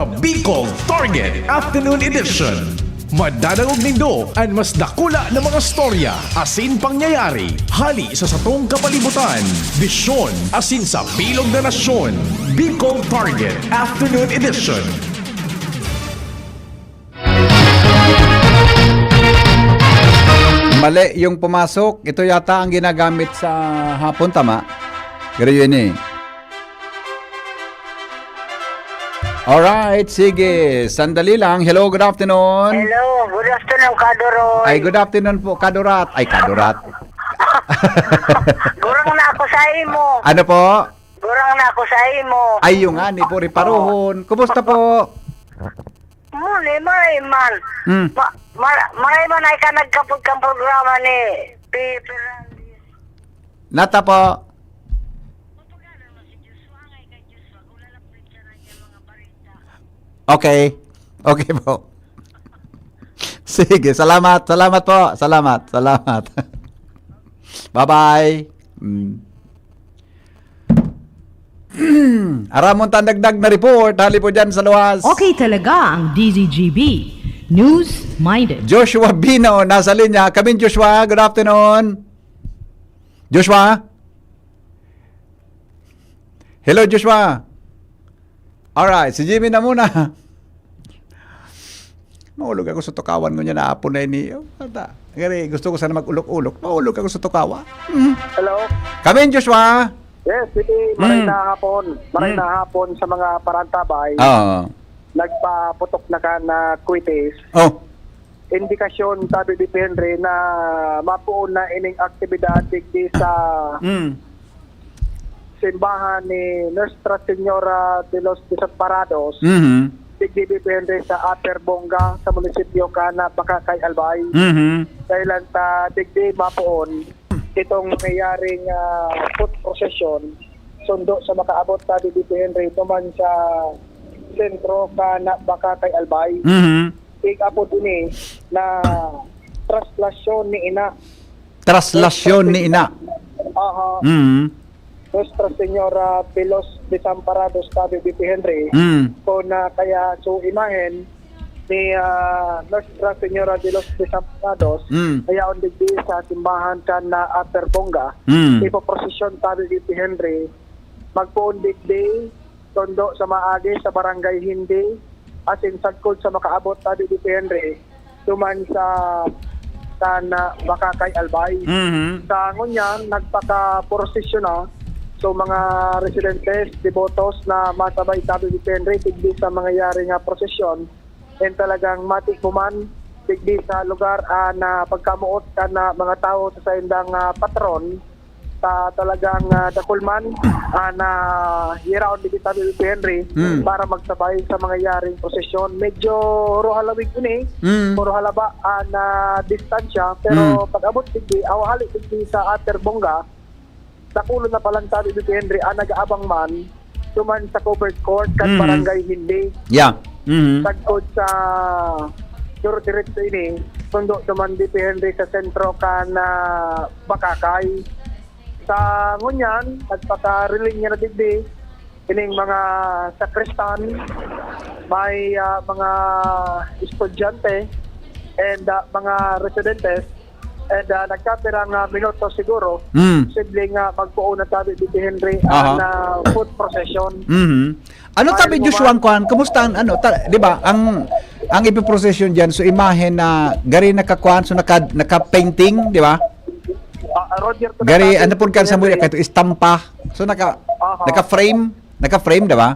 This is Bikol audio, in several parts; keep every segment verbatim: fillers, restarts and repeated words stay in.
Bicol Target Afternoon Edition. Madadangog nindo an mas dakula na mga storya asin pangyayari hali sa satong kapalibutan, bisyon asin sa bilog na nasyon. Bicol Target Afternoon Edition. Mali yung pumasok. Ito yata ang ginagamit sa hapon, tama? Pero yun eh. Alright, sige. Sandali lang. Hello, good afternoon. Hello, good afternoon, Kadoroy. Ay, good afternoon po, Kadurat. Ay, Kadurat. Gurang na ako sa imo. Ano po? Gurang na ako sa imo. Ay, yung ani po, riparohon. Kumusta po? Muli, maray man. Hmm. Ma- mara- maray man ay ka nagkapod kang programa ni P. Fernandez. Nata po. Okay. Okay po. Sige, salamat. Salamat po. Salamat. Salamat. Bye-bye. Mm. Aramon ta dagdag na report, hali po dyan sa luwas. Okay talaga ang D Z G B. News-minded. Joshua Bino, nasa linya. Kamin Joshua, good afternoon. Joshua? Hello, Joshua? Alright, si Jimmy na muna. Maulog ako sa tukawan ko niya na apon na ini. Oh, bata. Gari, gusto ko sana mag-ulok-ulok. Maulog ako sa tukawa. Mm. Hello? Kamin, Joshua? Yes, sige, maray Mm. na hapon. Maray Mm. na hapon sa mga parantabay. Oo. Nagpaputok na ka na kwitis. Oh. Indikasyon, sabi ni Henry, na mapuon na ining aktibidad digdi sa Mm. simbahan ni Nuestra Señora de los Desamparados, Mhm. digdi depende sa Upper Bonga, sa munisipyo kan Bacacay, Albay. Mhm. Kailan ta digdi mapoon itong nangyayaring, ah, foot procession, sundo sa makaabot ta digdi, Henry, tuman sa sentro kan Bacacay, Albay. Mhm. Ig-apod ini na traslasyon ni ina. Traslasyon ni ina. Aha. Mm. Nuestra Señora de los Desamparados, sabi ni Henry. Mm. Kung, ah, kaya su imahen ni, ah, Nuestra Señora de los Desamparados, Mm. kaya on digdi sa simbahan kan, ah, Upper Bonga, Mm. ipoprosesyon, sabi ni Henry, magpoon digdi, tondo sa maagi sa Barangay Hindi, asin sagkod sa makaabot, sabi ni Henry, duman sa, kan, ah, Bacacay, Albay. Mhm. Sa ngunyan, nagpakaprosesyon na. So, mga residentes, debotos na masabay, sabi ni Henry, digdi sa mangyayari nga prosesyon. And talagang matikbo man, digdi sa lugar, ah, na pagkamoot kan, ah, mga tawo sa saindang, ah, patron, sa talagang, ah, dakul man, ah, na hiraon digdi, sabi ni Henry, Mm. para magsabay sa mangyayaring prosesyon. Medyo ruhalawig ini, Mm. o ruhalaba, ah, na distansya, pero Mm. pag-abot digdi, aw hali digdi sa Upper Bonga, dakulon na palan, sabi ni Henry, ang nag-aabang man, duman sa covered court kan Mm. Barangay Hindi. Yeah. Mhm. Sagkod sa duro-diretso ini, sundo duman ni Henry sa sentro kan, ah, Bacacay. Sa ngunyan, nagpakariling niya na digdi, ining mga sakristan, may, ah, mga estudyante, and, ah, mga residentes, and, ah, nagkapirang, ah, minuto siguro, Mm. posible nga magpoon na, sabi ni Henry, Aha. ang, ah, foot procession. Mhm. Ano Ay, sabi mo Joshua ba? Ang kwan? Kumusta ang ano, ta- 'di ba? Ang ang ipiprosesyon diyan, so imahen na gari nakakwan, so naka naka-painting, 'di ba? Ah, Roger, kung Gari nasabi ano pud kan ni Samuel Henry. Kato istampa. So naka Aha. naka-frame, naka-frame, 'di ba?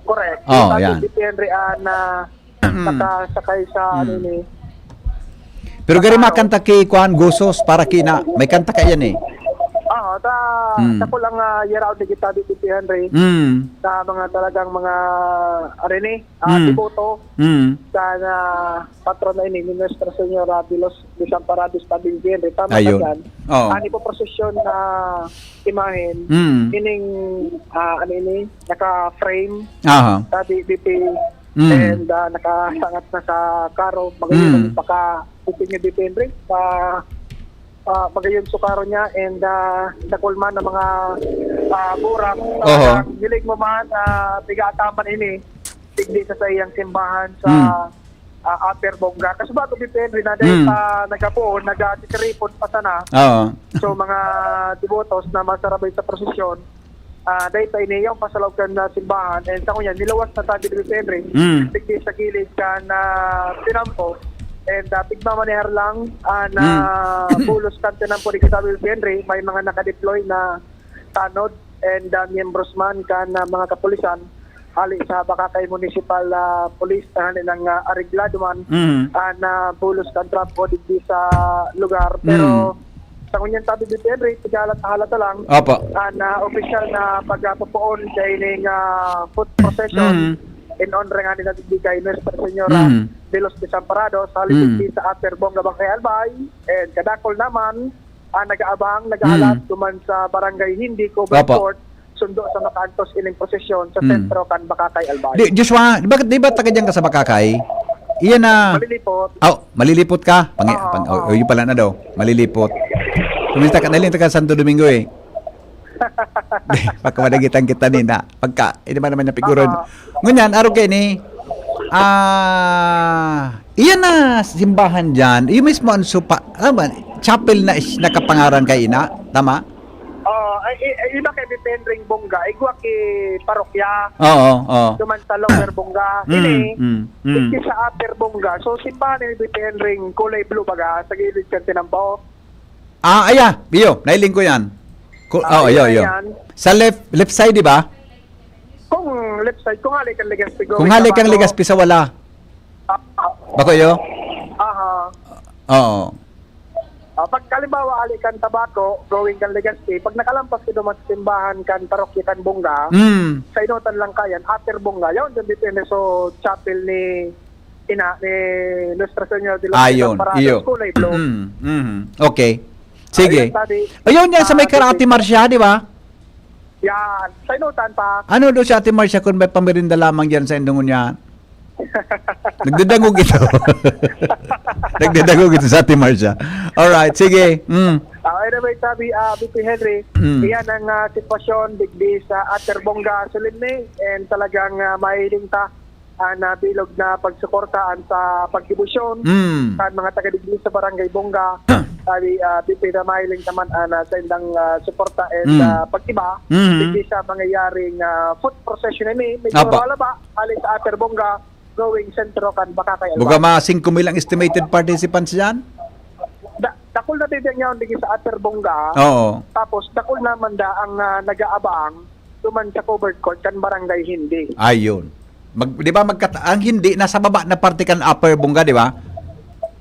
Correct. Oh, Yung sabi yan. Ni Henry, ah, na Mm. nakasakay sa Mm. ano ni, Pero gari sa makanta ki kwan, Gusos, para kina, may kanta ka yan eh. Ah, ta, Mm. sa ko lang, ah, yaraw ni kita dito si Henry, Mm. sa mga talagang mga, ano ni, ah, Mm. deboto Mm. sa, ah, patron na ini, ni Nuestra Señora de los Desamparados, Tabing Henry. Tama ka Ayun. dyan. Oo. Ang ipoprosesyon na imahen, Mm. ining, ah, ano ini, naka-frame, Aha. sa D P P, Mm. and, ah, nakasangat na sa karo. Magayon Mm. paka continue depende pa, ah, magayon sa karo niya, and, ah, nakulman ng mga, ah, burak. Oho. Ah, hiling mo man, ah, tiga ataman ini. digdi sa saiyang simbahan sa, Hmm. ah, Upper Bonga. Kasi bago, B P Henry, na dahil Hmm. sa nagapoon, nagatitiripon pa sana. Oo. So, mga debotos na masarabay sa prosesyon, ah, dahil sa iniyang pasalaw kan, ah, simbahan. And sa ngunyan, niluwas na sabi ni B P Henry, Hmm. digdi sa gilid kan, ah, tinampo. And, ah, pigmamanehar lang, ah, na Hmm. bulos kan tinampo ni Kasabi B P Henry, may mga nakadeploy na tanod and, ah, miyembros man kan, ah, mga kapulisan hali sa Bacacay Municipal, ah, Police, tanganing, ah, areglado man, Mm. ah, na bulos kan trapiko digdi sa lugar. Pero Mm. sa ngunyan, sabi ni Henry, tigala-hala ta lang, Opo. ah, na opisyal na pagkapopoon kaining, ah, foot procession Mm. in honor nga nila digdi kay Nuestra Señora Mm. de los Desamparados, hali Mm. digdi sa Upper Bonga, Bacacay, Albay, and kadakul naman, ah, nag-aabang, naghahalat Mm. duman sa Barangay Hindi, Covered Opo. Court, sundo sa makaantos ining prosesyon sa Mm. sentro kan Bacacay, Albay. Di, Joshua, di ba, di ba taga diyan ka sa Bacacay? Iyan na. Malilipot. Oh, Malilipot ka? Pangi-, Oo, pang-, oh, oo. oh, yun pala na daw. Malilipot. Kumista ka, naling taga Santo Domingo eh. Di, pagkamadagitan kita ni na. Pagka, hindi ba naman napiguron? Oo. Ngunyan, araw kayo ni, ah, iyan na simbahan dyan. Yung mismo ang supa, ano ba? Chapel na is, nakapangaran kay ina? Tama? Oo, ay, i-, ay, iba kay Bipendring Bongga, igwa ki parokya. Oo, oo. Duman sa Lower Bongga. Mm, Ini, mm, mm. Digdi sa Upper Bongga. So, simbahan ni Bipendring kulay blue baga, sa gilid kan tinampo. Ah, aya, iyo, nailing ko yan. Ku-, Ah, oh, iyo, iyo, iyo. yan. Sa left, left side, di ba? Kung left side, kung hali kang Legazpi, going Kung hali kang Tabaco. Legazpi sa wala. Ah, ah. Bako iyo? Aha. Oo. Ah, pag halimbawa, hali kang Tabaco, going kang Legazpi, pag nakalampas ka duman sa simbahan kan parokya kan Bongga, Mm. sa Inotan lang kayan, Upper Bongga, yun, dyan dito, so, chapel ni Ina, ni Nuestra Señora de los Ayun, Desamparados, iyo. kulay blue. Mm, mm. Okay. Sige. Ayun, sabi, Ayun yan sa may ah, Karate sabi, Marcia, di ba? Yan. Sa Inotan pa. Ano daw si Ate Marcia kung may pamirinda lamang dyan sa Indungon niya? Nagdadangog ito. Nagdadangog ito sa Ate Marcia. Alright, sige. Mm. Ah, anyway, sabi, ah, B P Henry, Mm. iyan ang, ah, sitwasyon digdi sa Upper Bongga, Solemne, and talagang, ah, mahiling ta ang, ah, bilog na pagsuporta an sa pagdebosyon Mm. kan mga taga digdi sa Barangay Bongga. Sabi, ah, B P na mahiling ta man an, ah, saindang, ah, suporta and, Mm. ah, pag-iba Mm. digdi sa mangyayaring, ah, foot procession ini. Medyo Apa. marwala ba? Hali sa Upper Bongga, going sentro kan Bacacay, Alba. Buga mga singko mil ang estimated participants dyan? Da-, dakul na bibiyang yaon digdi sa Upper Bongga. Oo. Tapos, dakul naman da ang, ah, nag-aabang duman sa covered court kan Barangay Hindi. Ayun. Mag-, di ba, magkat-, ang Hindi, nasa baba na parte kan Upper Bongga, di ba?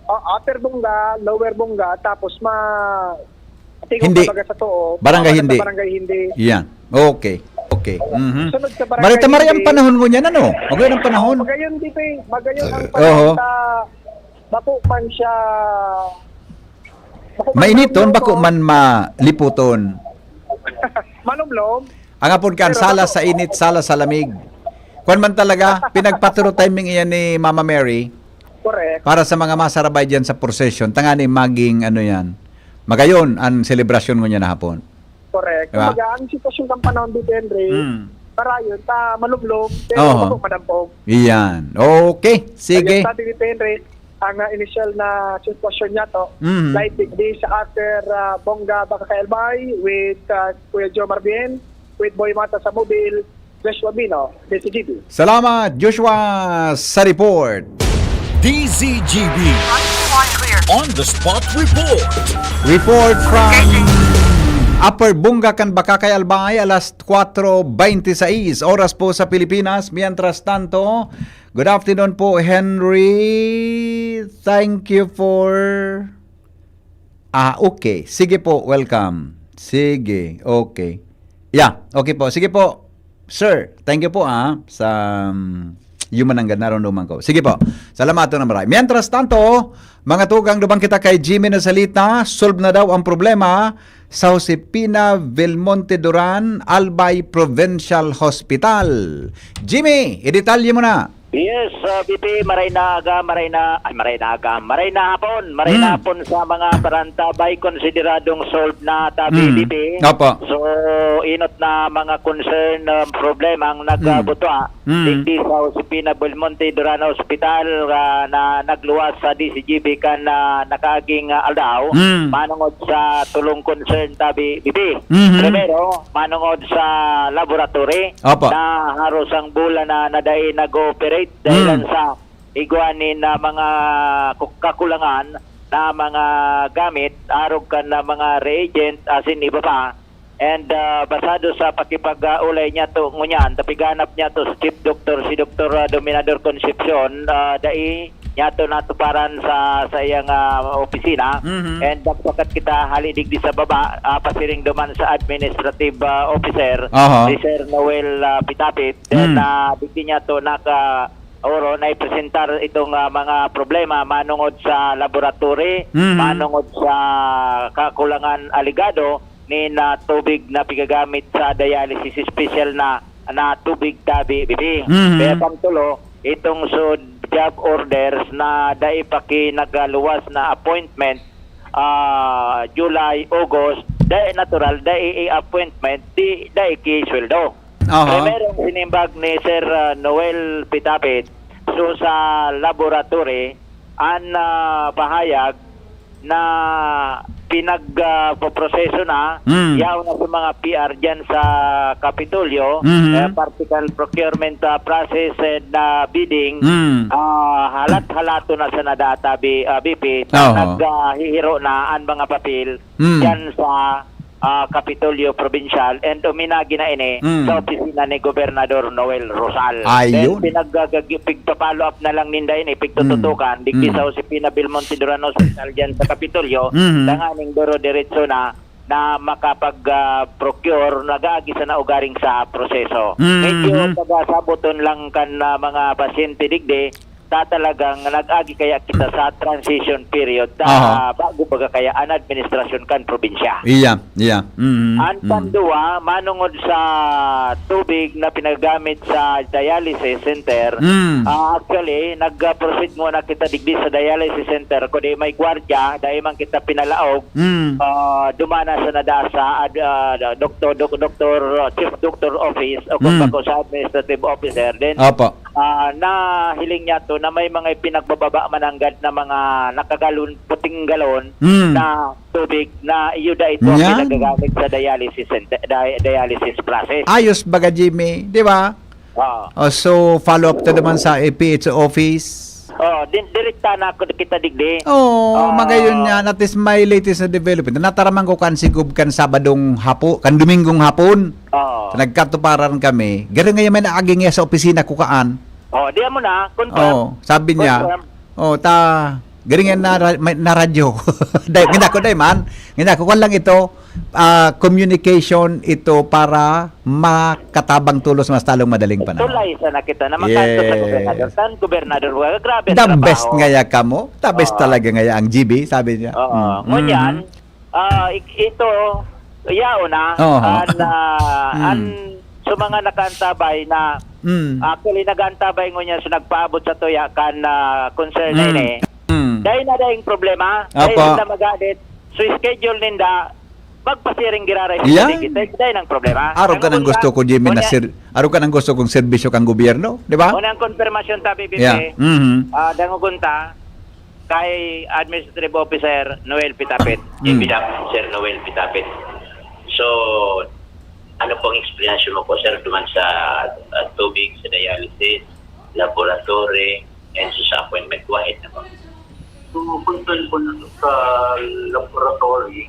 Oh, Upper Bongga, Lower Bongga, tapos ma-, tingog Hindi. kumbaga sa too, Barangay mababa sa Hindi. Barangay Hindi. Yan. Okay. Okay. Mhm. Sunod sa Barangay Marita Maria ang Hindi. panahon ngunyan, ano? Magayon ang panahon. Oh, magayon, di ba eh? Magayon ang Eh, panahon oho. sa bako man siya, bako man Mainiton, malumlom, bako oh. man maliputon. Malumlom. Ang apod kan, Pero sala bako sa init, sala sa lamig. Kwan man talaga, pinagpaturo timing iyan ni Mama Mary Correct. para sa mga masarabay dyan sa procession. Tangani maging ano yan. Magayon ang selebrasyon ngunyan na hapon. Correct. Diba? Kumbaga, ang sitwasyon ng panahon dito, Henry, Mm. parayon, ta malumlom, pero Oho. bako madampog. Iyan. Okay. Sige. Ayun, sabi ni Henry, ang, ah, inisyal na sitwasyon niya to, Mm. live digdi sa Upper, ah, Bongga, Bacacay, Albay, with, ah, Kuya Jomar Bien, with Boy Mata sa Mobil, Joshua Bino, D C G B. Salamat, Joshua, sa report. D C G B. On the spot report. Report from Upper Bongga kan Bacacay, Albay, alas kwatro bente seis, oras po sa Pilipinas. Mientras tanto, good afternoon po, Henry. Thank you for Ah, okay. Sige po, welcome. Sige, okay. Yeah, okay po. Sige po, sir. Thank you po, ah, sa, um, human nanggad, naramdaman ko. Sige po. Salamat na maray. Mientras tanto, mga tugang, lubang kita kay Jimmy na salita, solve na daw ang problema sa Josefina Belmonte Duran, Albay Provincial Hospital. Jimmy, idetalye mo na. Yes, ah, B P, maray na aga, maray na, ay, maray na aga, maray na hapon, maray na Hmm. hapon sa mga parantabay, konsideradong solved na tabi, Hmm. B P. Opo. So, inot na mga concern, ah, problema ang Hmm. nagbutua. Mm. digdi sa Josefina Belmonte Duran Hospital, ah, na nagluwas sa D C G B kan, ah, nakaaging, ah, aldaw, Mm. manongod sa tulong concern tabi, B P. Mhm. Primero, manongod sa laboratory Opo. na haros ang bulan na, na dai nag-ooperate dahilan Mm. sa igwa nin, ah, mga ku-, kakulangan na mga gamit, arog kan, ah, mga reagent, asin iba pa. And, ah, basado sa pakipag-, ah, olay niyato ngunyan, ta pighanap niyato si Chief Doctor, si Doktor, ah, Dominador Concepcion, ah, dai niyato natuparan sa, sa iyang, ah, opisina. Mhm. And nagpakat kita hali digdi sa baba, ah, pasiring duman sa administrative, ah, officer, Aha. si Sir Noel, ah, Pitapit. Then, Mm. ah, digdi niyato naka-, oro, naipresentar itong, ah, mga problema manongod sa laboratory, Mhm. manongod sa kakulangan alegado nin, ah, tubig na pigagamit sa dialysis, special na, na tubig tabi, B P. Mhm. Kaya pangtulo, itong sud job orders na dai pa ki nagaluwas na appointment, ah, July, August, dai natural, dai i-appointment, di, dai ki sweldo. Aha. Primerong sinimbag ni Sir, ah, Noel Pitapit, so sa laboratory, an, ah, pahayag na pinag, ah, poproseso na, Mm. yaon na sa mga P R diyan sa Kapitolyo, Mhm. eh, particular procurement, ah, process and, ah, bidding, Mm. ah, halat-halato na sa nadata, B-, ah, B P, ta Oho. nag, ah, hihiro na an mga papel Mm. diyan sa, ah, Kapitolyo Probinsyal and uminagi na ini Mm. sa opisina ni Gobernador Noel Rosal. Ayun. Then, pinag-, pigpa-follow up na lang ninda ini, pigtututukan, Mm. digdi Mm. sa Josefina Belmonte Duran Hospital diyan sa Kapitolyo, Mhm. tanganing duro-diretso na, na makapag, ah, procure, nag-aagi sa naugaring sa proseso. Mhm. Medyo pagasaboton lang kan, ah, mga pasyente digdi, ta talagang nag-agi kaya kita sa transition period ta Aha. bago baga kaya an administrasyon kan probinsya. Iya, iya. Mm, An mm. pandua, manongod sa tubig na pinagamit sa dialysis center, Mm. ah, actually, nag-proceed muna kita digdi sa dialysis center, kundi may gwardiya, dai man kita pinalaog, Mm. ah, dumana sa nada sa ad-, ah, doktor, dok-, doktor, ah, chief doctor office o kung Mm. bako sa administrative officer. Then, Opo. ah, nahiling niyato na may mga ipinagbababa mananggad na mga nakagalon, puting galon Mm. na tubig na iyo da ito ang Yan. pinagagamit sa dialysis center, di-, dialysis process. Ayos baga, Jimmy, di ba? Oo. Oh, so, follow up to naman sa A P H office. Oh, din, direkta na ako kita digdi. Oo, Ah. magayon niya, that is my latest na development. Nataraman ko kan sigub kan Sabadong hapo-, kan Domingong hapon. Oo. Nagkatuparan kami. Garo ngayon may naagi niya sa opisina ko kaan. Oh, di mo na, confirm. Oo, sabi niya, Confirm. "Oh, ta, garing yan na ra-, may, na radyo." Dai, hindi ako, dai man. Hindi ako, kwan lang ito, ah, communication ito para makatabang tulos mas talong madaling panahon. Tulay sana kita na makanto sa Yes. gobernador. Tan gobernador, wa-, grabe ang The trabaho. best ngaya kamo. The best Oo. talaga ngaya ang G B, sabi niya. Oo. Mm. Ngunyan, Mhm. ah, ik-, ito, yaon na, Oo. an, ah, Hmm. an, sa mga nakaantabay na, Hmm. actually, nag-aantabay ngunyan sa nagpaabot sa tuya kan, ah, concern na Hmm. ini. Hmm. Dai na daing problema, dai Apo. na magadit. So, schedule ninda, magpasiring giraray sa Yan. Cavite, dai nang problema. Araw ka Ang nang gusto ko, Jimmy, na unya, sir-, araw ka nang gusto kong serbisyo kang gobyerno, di ba? Una ang konfirmasyon ta, B B P, Yeah. Mhm. ah, dangogon ta, kay Administrative Officer Noel Pitapit. Mm. Pitapit, Sir Noel Pitapit. So, ano pong explanation mo po, sir, duman sa, ah, tubig, sa dialysis, laboratory, and sa appointment? Go ahead na po. So, concern po na sa laboratory,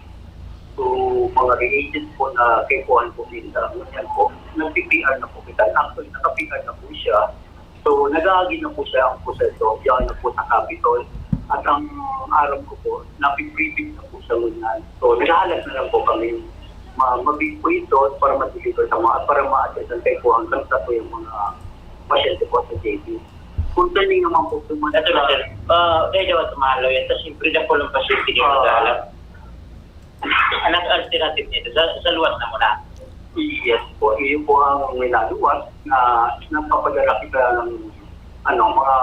so, mga reagents po na kikuhaan po nila, ganyan po, nag-P P R na po kita. Actually, naka-P R na po siya. So, nag-aagi na po siya ang proseso, diyan na po sa Capitol. At ang aram ko po, napiprivate na po siya ngunyan. So, naghahalat na lang po kami. Ma-, mabig po ito para ma-deliver sa mga, para ma-attend ang kay po hanggang sa po yung mga pasyente po sa J B. Kung training naman po, kung Ito na, sir. Ah, kaya daw at mahalo yan. Tapos siyempre na po lang pasyente dito Ah. sa alam. Anong alternative nito? Sa, sa luwas na muna. Yes po. Iyon po ang minaluwas na napapadala kita ng, ano, mga,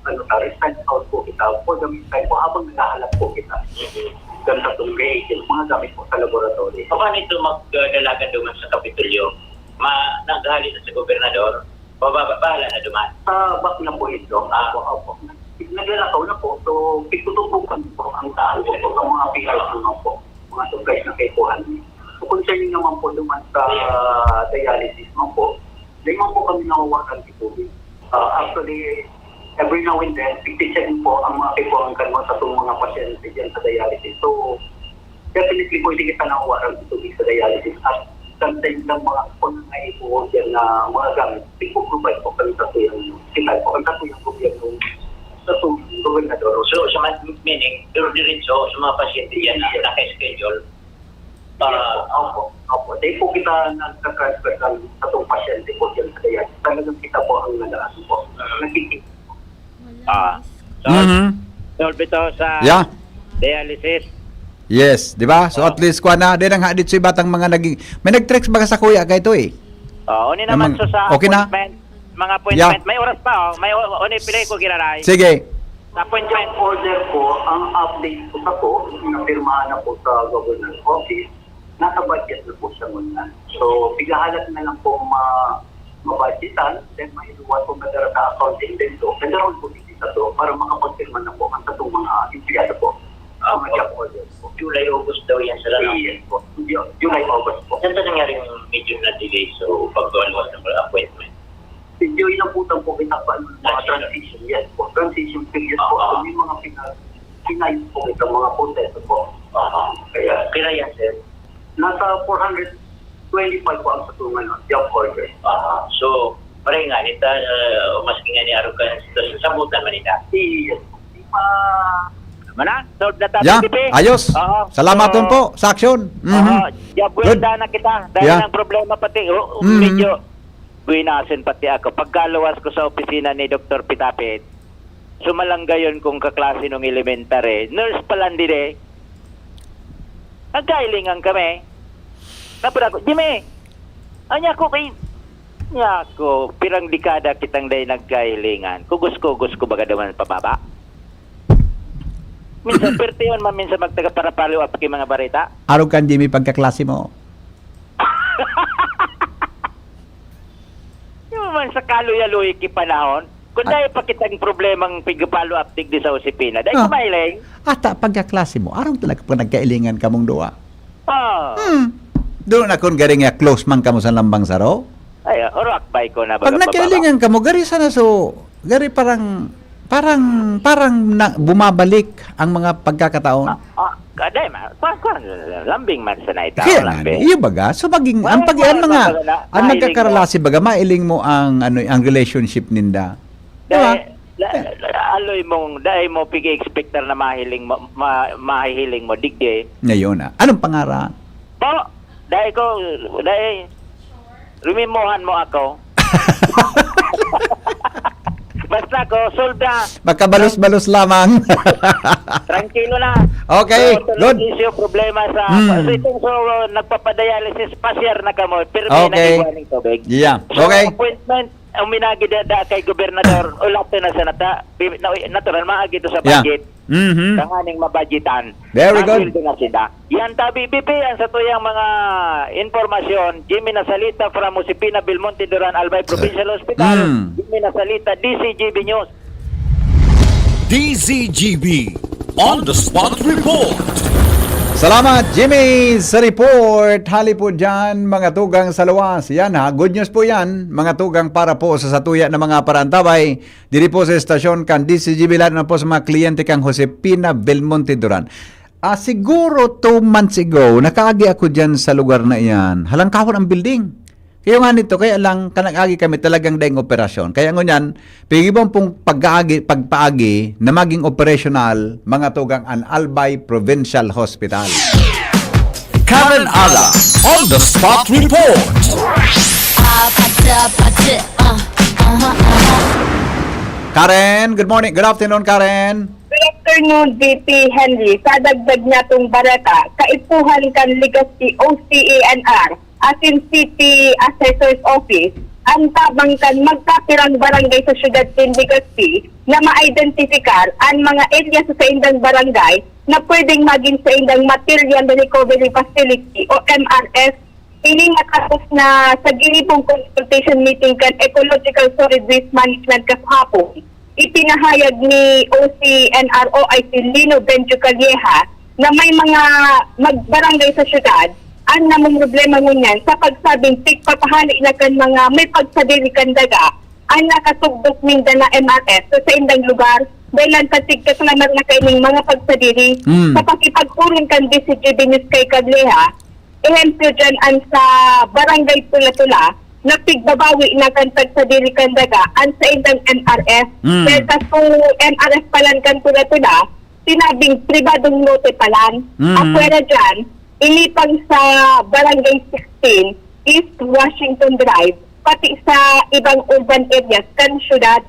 ano, ta, resign out po kita. For the meantime po, habang naghahalap po kita. Mhm. Ganun sa itong reagent, mga gamit po sa laboratory. Paano ito magdalagan doon sa Kapitolyo? Ma-, naghali na sa gobernador? Baba, bahala na duman. Sa back na po ito. Ah. Opo, opo. Naglalakaw na po. So, pitututukan po ang daan po sa mga pillars naman po. Mga supplies na kaipuhan. So, concerning naman po duman sa dialysis naman po, di man po kami nawawalan ng tubig. Ah, actually, every now and then, pagche-check po ang mga kaipuhan kan mga satong mga pasyente dyan sa dialysis. So, definitely po, hindi kita nawawalan ng tubig sa dialysis. At sometimes lang mga kung may po dyan na mga gamit, ipoprovide po kami sa tuyang, kita po, ang sa tuyang gobyerno, sa tuyang gobernador. So, sa man, meaning, dire-diretso sa mga pasyente yan na naka-schedule, ah, opo, opo. Di po kita nagka-transfer ng sa itong pasyente po dyan sa dialysis. Talagang kita po ang nag-aano po. Nagkikita. Ah. So, Mhm. solve ito sa Yeah. dialysis. Yes, di ba? So, Oh. at least, kuha na, di nang hadit sa iba tang mga naging, may nag-text baga sa kuya kay ito eh. Oh, uni naman Namang, so sa okay na? appointment, mga appointment, Yeah. may oras pa, oh. May o-, uni, pili ko giraray. Sige. Sa appointment. Order po, ang update po sa po, napirmahan na po sa governor's office, nasa budget na po siya muna. So, pighahalat na lang po ma-, mabudgetan, then mailuwas po madara sa accounting din po. Nagkaroon po din sa to para makapagpirma na po ang satong mga empleyado po. Ah, Mga po. job holders po. July, August daw yan sila, no? Yes po. Ju-, July, August po. Saan ba nangyari yung medyo na-delay? So, pagkaluwas ng mga appointment? Medyo inabutan po kita pa ng mga Transition. transition. Yes po. Transition period po. Ah. So, may mga pina-, pinayos po kita mga proseso po. Ah. Kaya, Kaya yan, sir. Nasa four hundred twenty-five po ang satong, ano, job order. Ah, so, pareho nga, nita, uh, maski nga ni arog kan sitwasyon, sabutan man nita. Yes. Di pa Mana? Solve na tayo, Yeah, Bibi? ayos. Oo. Salamat So, po sa aksyon. Mhm. oo, job well Good. done na kita. Dahil Yeah. ang problema pati, oh, Mhm. medyo buwinasin pati ako. Pagkaluwas ko sa opisina ni Doktor Pitapit, sumalanggayon kong kaklase nung elementary. Nurse pa lang dire. Nagkailingan kami. Tapos ako, "Jimmy, anya ko kay, nya ko, pirang dekada kitang day nagkailingan. Kugos-kugos ko baga duman pababa." Minsan, perti man, minsan magtaga para follow up kay mga barita. Arog kan Jimmy pagkaklase mo. Di ba man sa kaluya-luya ki panahon? Kung Ah. dahil pa kitang problemang pig-follow up digdi sa opisina, dahil Ah. kumailing. Ata pagkaklase mo, arog talaga pag nagkailingan kamong duwa. Ah. Hmm. Doon akong garing nga close man kamo sa lambang saro. Ay, ah, oro akbay ko na Pag baga nagkailingan pababa. kamo, gari sana so, gari parang, parang, parang na, bumabalik ang mga pagkakataon. Ah, ah, kaday ma-, kwan, kwan, lambing man sa naitaw, Kaya nga, lambing. iyo baga? So, maging, ang Wala, pag-, ang wala, mga, wala, wala. ang Mailing nagkakarelasi baga, mailing mo ang, ano, ang relationship ninda. Di ba? Dahil, la-, Eh. la-, aloy mong, dahil mo pigi-expectar na mahiling mo, ma-, mahihiling mo, digdi. Ngayon, ah. Anong pangaran? Po, dahil ko, dahil, rumimuhan mo ako. Basta ko, solve na. Makabalos-balos lamang. Trangkilo na. Okay, So, ito lang good. issue, problema sa, Hmm. so, itong so, nagpapadialysis, pasyar na kamo, pirmi na Okay. iwan ng tubig. Yeah. So, Okay. appointment, ang minagi da, da kay gobernador, ulapin na sa nata, bi-, na, natural, maagi to sa Yeah. budget. Mhm. Tanganing mabudgetan. Very Dahil good. din na sila. Yan, tabi, B P, ang sa tuyang mga impormasyon, Jimmy Nasalita from Josefina Belmonte Duran, Albay Provincial Hospital, Mm. Jimmy Nasalita, D Z G B News. D Z G B On the Spot Report. Salamat, Jimmy, sa report. Hali po dyan, mga tugang sa luwas. Yan ha, good news po yan, mga tugang para po sa satuya na mga parantabay. Diri po sa estasyon kan D Z G B, lahat na po sa mga kliyente kan Josefina Belmonte Duran. Ah, siguro two months ago, nakaagi ako dyan sa lugar na iyan. Halangkahon ang building. Kaya nga nito, kaya lang, kanag-agi kami talagang daing operasyon. Kaya ngunyan, pigibon pong pagkaagi, pagpaagi na maging operational, mga tugang an Albay Provincial Hospital. Karen Ala on the spot report. Ah, pati, pati, ah, aha, aha. Karen, good morning. Good afternoon, Karen. Good afternoon, V P Henry. Sa dagdag niya tong bareta, kaipuhan kan Legazpi O C A N R, asin City Assessor's Office, ang tabang kan magkapirang barangay sa siyudad nin Legazpi na ma-identifikar an mga area sa saindang barangay na pwedeng magin saindang Material Recovery Facility o M R F Ini nakapos na sa ginibong consultation meeting kan Ecological Solid Waste Management kahapon, ipinahayag ni O C N R O I si Lino Benjo Calleja na may mga magbarangay sa syudad ang namumroblema ngunyan sa pagsabing tigpapahali na kan mga may pagsadiri kan daga ang nakatugdok ninda na M R F sa saindang lugar dahil ang katigkaklamar na kaining mga pagsadiri. Mm. Sa pakipagpurong kan D C G B News kay Calleja, ehemplo dyan an sa Barangay Tula-Tula, na pigbabawi na kan pagsadiri kan daga an saindang M R F. Mm. Kaya sa su-, M R F palan kan Tula-Tula, sinabing pribadong lote palan. Mm. Apwera dyan, ini pang sa Barangay sixteen, East Washington Drive, pati sa ibang urban areas kan syudad.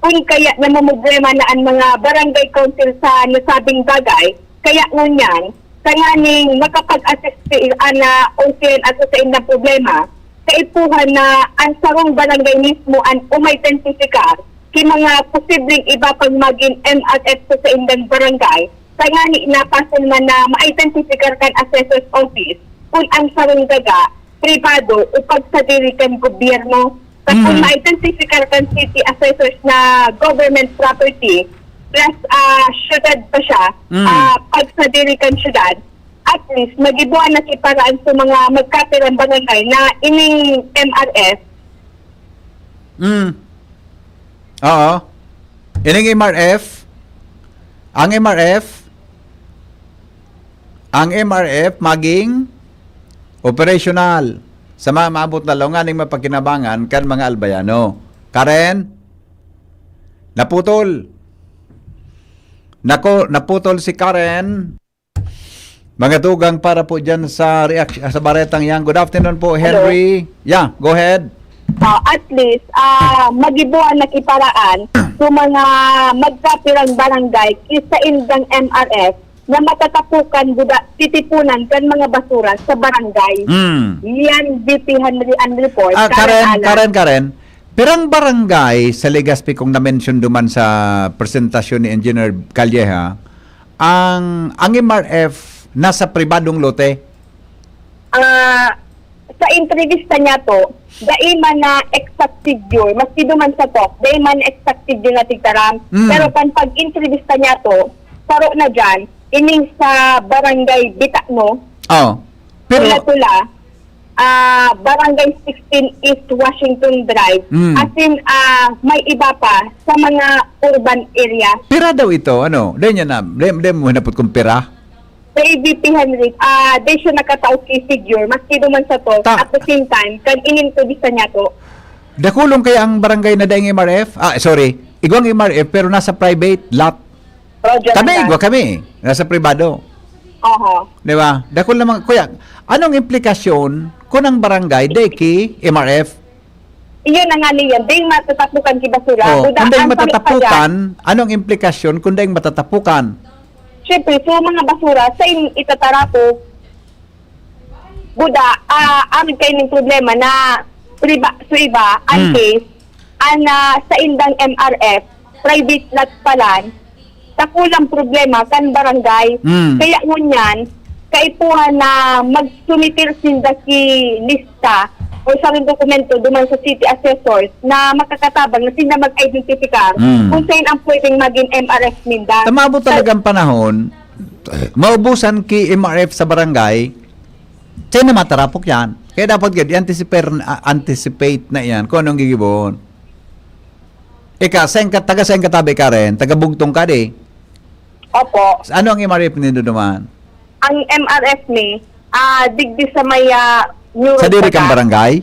Kun kaya namumroblema na an mga barangay council sa nasabing bagay, kaya ngunyan, tanganing makapag-assist si ana O C N R O I sa saindang problema, kaipuhan na an sarong barangay mismo an umaidentifikar ki mga posibleng iba pang magin M R F sa saindang barangay, tangani na pasin man na ma-identify kan assessor's office kun ang sarong daga pribado o pagsadiri kan gobyerno. Sa kun Mm. ma-identify kan city assessors na government property, plus, ah, syudad pa siya, Mm. ah, pagsadiri kan syudad, at least, magibuan na si paraan sa mga magkapirang barangay na ining M R F. Mm. Oo. Ining M R F, ang M R F, ang M R F maging operational sa mga maabot na laungan ning mapakinabangan kan mga Albayano. Karen, naputol. Nako, naputol si Karen. Mga tugang para po dyan sa reaction, sa baretang yan. Good afternoon po, Hello. Henry. Yeah, go ahead. Ah, at least, ah, magibuan na ki paraan sa mga magkapirang barangay ki saindang M R F na matatapukan buda titipunan kan mga basura sa barangay. Hmm. Yan, V P Henry ang report. Ah, Karen, Alan. Karen, Karen. Pirang barangay sa Legazpi kung na-mention duman sa presentasyon ni Engineer Calleja, ang, ang M R F nasa pribadong lote? Ah, sa entrevista niya to, dai man na exact figure, maski duman sa talk, dai man exact figure na tigtaram. Mm. Pero kan pag-entrevista niya to, saro na dyan, ining sa Barangay Bitano, Oh. Pero, Tula-Tula, ah, Barangay sixteen East Washington Drive, Mm. as in, ah, may iba pa sa mga urban area. pira daw ito, ano? Dahil niya na, dahil, dahil mo hinapot kung pira? Sa A V P Henry, ah, di siya nakataos ki figure, maski duman sa talk, Ta- at the same time, kan in-entrevista niya to. Dakulong kaya ang barangay na daing M R F? Ah, sorry. Igwang M R F pero nasa private lot. Roger Kami, Andan. igwa kami. Nasa pribado. Oho. Di ba? Dakul naman. Kuya, anong implikasyon kung ang barangay dai ki M R F? Iyon na nga niyan, ding matatapukan ki basura. Oh, Buda, kung daing ang pangit pa dyan, matatapukan, anong implikasyon kung daing matatapukan? Siyempre, so mga basura, sa in itatarapok, buda, ah, ang kaining problema na riba, so iba, ang Hmm. case, ang ah, sa indang M R F, private lot palan, dakulang problema kan barangay. Hmm. Kaya ngunyan, kaipuhan na magsumitir sinda ki lista o sarong dokumento duman sa city assessors na makakatabang na sinda mag-identify Hmm. kung saan ang pwedeng maging M R F ninda. Tamabo Sa- talagang panahon, maubusan ki M R F sa barangay, saan na matarapok yan? Kaya dapat gad, anticipate, ah, anticipate na yan kung anong gigibon. Ika, saan ka, taga saan ka tabi, Karen? Taga Bugtong ka, di? Opo. Ano ang M R F nindo duman? Ang M R F ni, ah, digdi sa may, ah, Neuro Sa diri kang Baga. Barangay?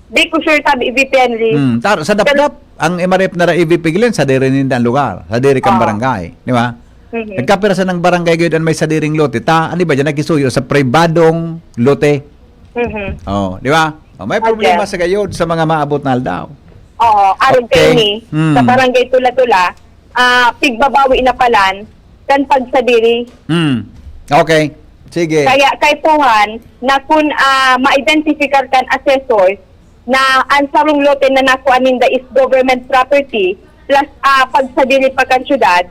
Di ko sure tabi, V P Henry. Hmm, tar- sa Dapdap, ang M R F na ra A V P Glen, sa diri ninda ang lugar, sa diri kang Oo. Barangay, di ba? Mhm. Nagkapira sa nang barangay gayud ang may sadiring lote, ta, ano ba dyan, nagkisuyo sa pribadong lote. Mhm. Oh, di ba? Oh, may Okay. problema sa gayud sa mga maabot na aldaw. Oo, arog Okay. kayo ni, Hmm. sa Barangay Tula-Tula, ah, pigbabawi na palan, kan pagsadiri. Hmm. Okay. Sige. Kaya kaipuhan na kun, ah, ma-identify kan assessors na ang sarong lote na nakuha ninda is government property plus, ah, pagsadiri pa kan syudad,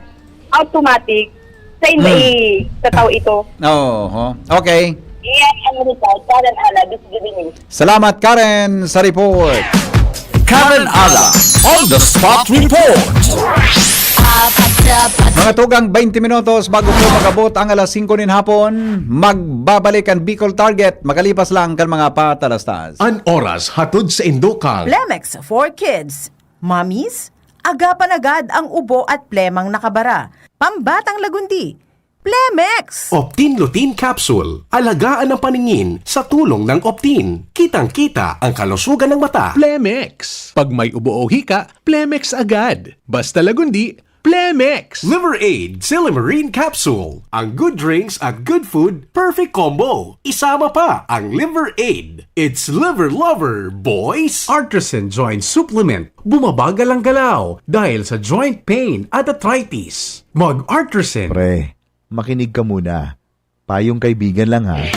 automatic sa inda Hmm. i-, sa tao ito. Oo. Okay. Iyan ang report. Karen Ala, Bisbilini. Salamat, Karen, sa report. Karen Ala, on the spot report. Mga tugang twenty minutos bago po magabot ang alas singko nin hapon, magbabalik ang Bicol Target makalipas lang kan mga patalastas. An oras hatod sa indokang. Plemex for Kids. Mommies, agapan agad ang ubo at plemang nakabara. Pambatang lagundi. Plemex! Optin Lutein Capsule. Alagaan ang paningin sa tulong ng Optin. Kitang-kita ang kalusugan ng mata. Plemex. Pag may ubo o hika, Plemex agad. Basta lagundi, Plemex. Liver Aid Silymarin Capsule. Ang good drinks at good food, perfect combo. Isama pa ang Liver Aid. It's Liver Lover, boys! Artisan Joint Supplement. Bumabagal ang galaw dahil sa joint pain at arthritis. Mag-Artisan. Pre, makinig ka muna. Payong kaibigan lang ha.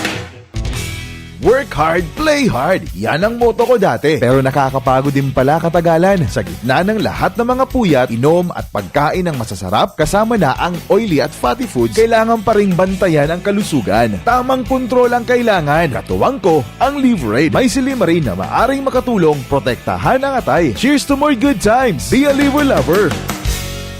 Work hard, play hard. Yan ang motto ko dati. Pero nakakapagod din pala katagalan. Sa gitna ng lahat ng mga puyat, inom at pagkain ng masasarap, kasama na ang oily at fatty foods, kailangan pa ring bantayan ang kalusugan. Tamang kontrol ang kailangan. Katuwang ko, ang Liver Aid. May silymarin na maaring makatulong protektahan ang atay. Cheers to more good times! Be a Liver Lover!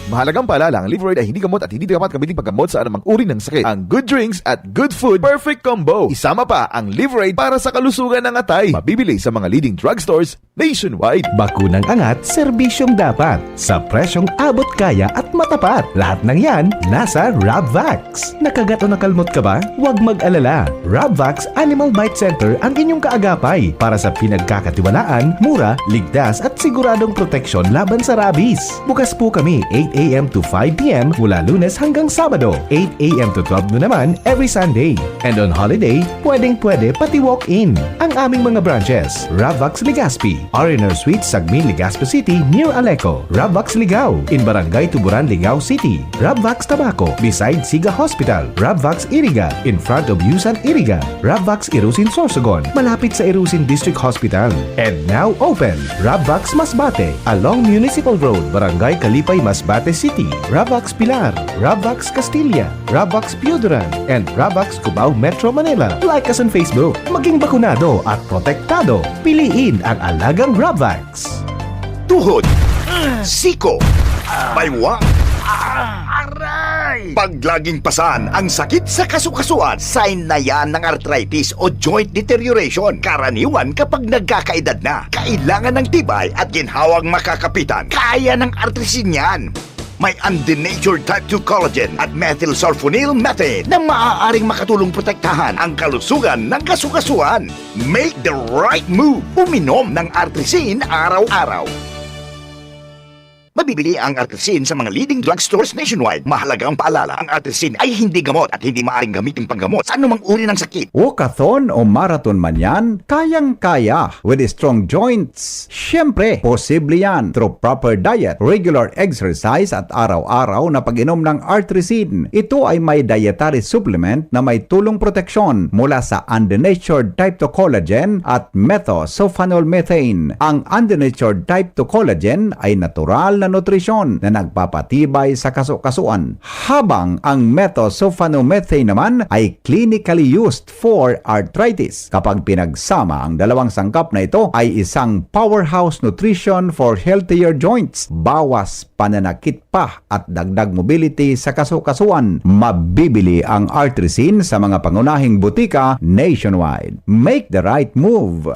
Mahalagang paalala, ang Liver Aid ay hindi gamot at hindi dapat gamitin paggamot sa anumang uri ng sakit. Ang good drinks at good food, perfect combo. Isama pa ang Liver Aid para sa kalusugan ng atay. Mabibili sa mga leading drugstores nationwide. Bakunang angat, serbisyong dapat. Sa presyong abot kaya at matapat. Lahat ng yan, nasa Rabvax. Nakagat o nakalmot ka ba? Huwag mag-alala. Rabvax Animal Bite Center ang inyong kaagapay para sa pinagkakatiwalaan, mura, ligtas at siguradong proteksyon laban sa rabies. Bukas po kami eight a.m. to five p.m. mula Lunes hanggang Sabado, eight a.m. to twelve noon naman every Sunday. And on holiday, pwedeng-pwede pati walk-in. Ang aming mga branches, Rabvax Legazpi, R and R Suite, Sagmin, Legazpi City, near Aleco, Rabvax Ligao, in Barangay Tuburan, Ligao City, Rabvax Tabaco, beside Siga Hospital, Rabvax Iriga, in front of Yusan Iriga, Rabvax Irusin Sorsogon, malapit sa Irusin District Hospital. And now open, Rabvax Masbate, along Municipal Road, Barangay Kalipay, Masbate City, Rabvax Pilar, Rabvax Castilla, Rabvax Pioduran, and Rabvax Cubao, Metro Manila. Like us on Facebook. Maging bakunado at protektado. Piliin ang alagang Rabvax. Tuhod, siko, baywa, aray! Pag laging pasan ang sakit sa kasukasuan, sign na yan ng arthritis o joint deterioration. Karaniwan kapag nagkakaedad na, kailangan ng tibay at ginhawang makakapitan. Kaya ng Artrisin yan. May undenatured type two collagen at methylsulfonyl methane na maaaring makatulong protektahan ang kalusugan ng kasukasuan. Make the right move. Uminom ng Artrisin araw-araw. Mabibili ang Artrisin sa mga leading drugstores nationwide. Mahalagang paalala, ang Artrisin ay hindi gamot at hindi maaaring gamitin panggamot sa anumang uri ng sakit. Walkathon o marathon man yan, kayang-kaya with strong joints. Siyempre, posible yan through proper diet, regular exercise at araw-araw na pag-inom ng Artrisin. Ito ay may dietary supplement na may tulong proteksyon mula sa undenatured type two collagen at methosulfonol methane. Ang undenatured type two collagen ay natural na nutrisyon na nagpapatibay sa kasukasuan, habang ang methosulfonomethane naman ay clinically used for arthritis. Kapag pinagsama, ang dalawang sangkap na ito ay isang powerhouse nutrition for healthier joints. Bawas pananakit pa at dagdag mobility sa kasukasuan. Mabibili ang Artrisin sa mga pangunahing butika nationwide. Make the right move!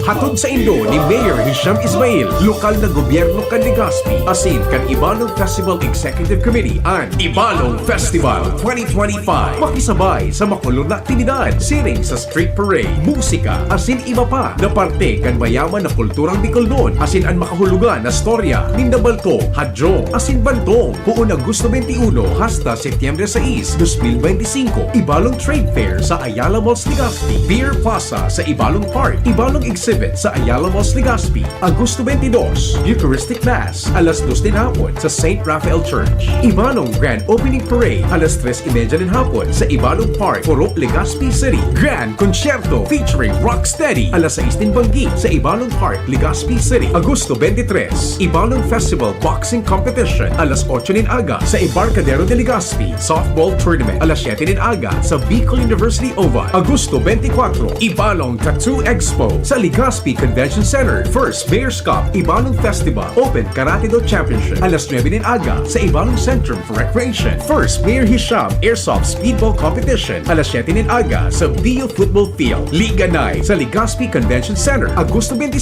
Hatod saindo ni Mayor Hisham Ismail, lokal na gobyerno kan Legazpi, asin kan Ibalog Festival Executive Committee, an Ibalog Festival twenty twenty-five. Makisabay sa makulog na aktibidad, siring sa street parade, musika, asin iba pa na parte kan mayaman na kulturang Bicolnon, asin an makahulugan na storya ninda Baltong, Hadjong, asin Bantong. Poon Agosto twenty-one hasta Setyembre sais, dos mil benti singko, Ibalong Trade Fair sa Ayala Malls, Legazpi, Beer Plaza sa Ibalong Park, Ibalong Exhibit Event sa Ayala Malls, Legazpi, Agosto twenty-two, Eucharistic Mass, alas dos nin hapon sa Saint Raphael Church. Ibalong Grand Opening Parade, alas tres y media nin hapon sa Ibalong Park, Purok, Legazpi City. Grand Concierto featuring Rocksteady, alas sais nin banggi sa Ibalong Park, Legazpi City. Agosto twenty-three, Ibalong Festival Boxing Competition, alas otso nin aga sa Embarcadero de Legazpi. Softball Tournament, alas siyete nin aga sa Bicol University Oval. Agosto twenty-four, Ibalong Tattoo Expo sa Legazpi Convention Center. First Mayor's Cup Ibalong Festival Open Karate Do Championship, alas nuebe nin aga sa Ibalong Centrum for Recreation. First Mayor Hisham Airsoft Speedball Competition, alas siyete nin aga sa B U Football Field. Liga Night sa Legazpi Convention Center, Agosto twenty-five.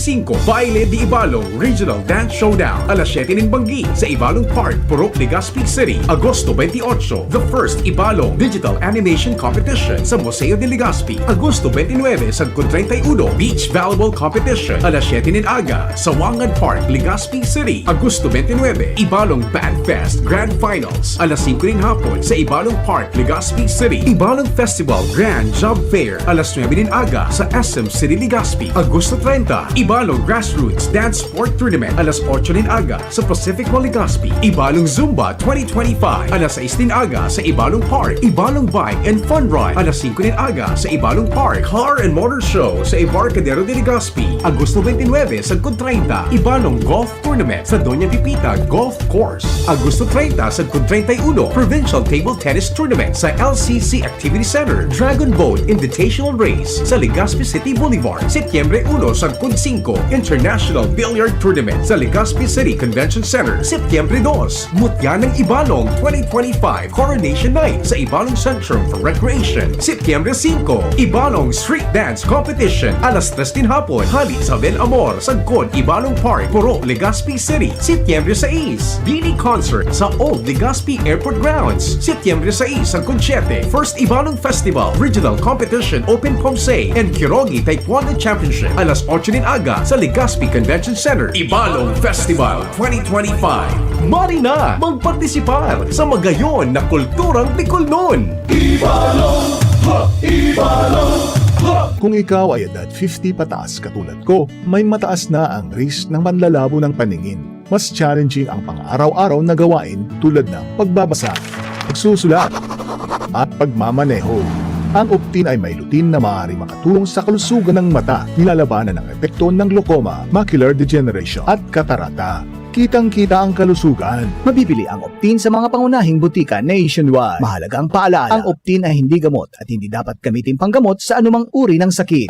Baile de Ibalong Regional Dance Showdown, alas siyete nin banggi sa Ibalong Park, Purok, Legazpi City. Agosto twenty-eight, The First Ibalong Digital Animation Competition sa Museo de Legazpi. Agosto twenty-nine, sagkod treinta y uno, Beach Volleyball Competition, alas siyete nin aga sa Wangan Park, Legazpi City. Agosto twenty-nine, Ibalong Band Fest Grand Finals, alas singko nin hapon sa Ibalong Park, Legazpi City. Ibalong Festival Grand Job Fair, alas nuebe nin aga sa S M City, Legazpi. Agosto treinta, Ibalong Grassroots Dance Sport Tournament, alas otso nin aga sa Pacific Mall, Legazpi. Ibalong Zumba twenty twenty-five, alas sais nin aga sa Ibalong Park. Ibalong Bike and Fun Ride, alas singko nin aga sa Ibalong Park. Car and Motor Show sa Embarcadero de Legazpi, Agosto twenty-nine, sagkod treinta. Ibalong Golf Tournament sa Doña Pepita Golf Course, Agosto treinta sagkod treinta y uno. Provincial Table Tennis Tournament sa L C C Activity Center. Dragon Boat Invitational Race sa Legazpi City Boulevard, Setyembre uno sagkod singko. International Billiard Tournament sa Legazpi City Convention Center, Setyembre dos. Mutya ng Ibalong twenty twenty-five Coronation Night sa Ibalong Centrum for Recreation, Setyembre singko. Ibalong Street Dance Competition, alas tres nin hapon, hali sa Ben Amor, sagkod Ibalong Park, Purok, Legazpi City, Setyembre sais. Bini Concert sa Old Legazpi Airport Grounds, Setyembre sais sagkod siyete. First Ibalong Festival Regional Competition Open Pomsey and Kirogi Taekwondo Championship, alas otso nin aga sa Legazpi Convention Center. Ibalong Festival twenty twenty-five. Mari na magpartisipar sa magayon na kulturang Bicolnon! Ibalong! Ha! Ibalong! Ha! Kung ikaw ay edad fifty pataas katulad ko, may mataas na ang risk ng panlalabo ng paningin. Mas challenging ang pang-araw-araw na gawain tulad ng pagbabasa, pagsusulat, at pagmamaneho. Ang Optin ay may lutein na maaaring makatulong sa kalusugan ng mata, nilalabanan ang epekto ng glaucoma, macular degeneration, at katarata. Kitang-kita ang kalusugan. Mabibili ang Optin sa mga pangunahing butika nationwide. Mahalaga ang paalaala, ang Optin ay hindi gamot at hindi dapat gamitin panggamot sa anumang uri ng sakit.